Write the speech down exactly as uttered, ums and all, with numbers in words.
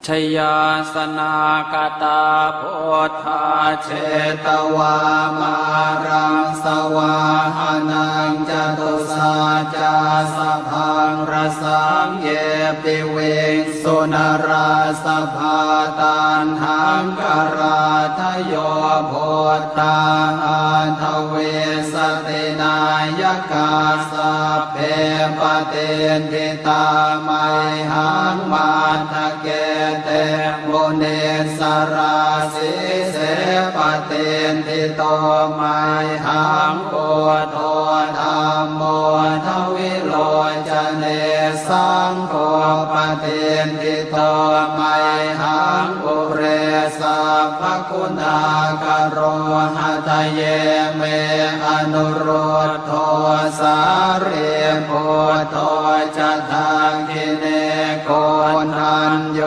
jayāsanāgatā buddhā jetvā māraṃ savāhanaṃ catusaccāsabhaṃ rasaṃ ye piviṃsu narāsabhā. Taṇhaṅkarādayo buddhā aṭṭhavīsati nāyakā sabbe patiṭṭhi tā mayhaṃ matthake te munissarā. Sīse patiṭṭhito mayhaṃ buddho dhammo dvilocane saṅgho patiṭṭhito mayhaṃ ure sabbaguṇākaro. Hadaye me anurud dho sārīputto ca dakkhiṇe koṇḍañño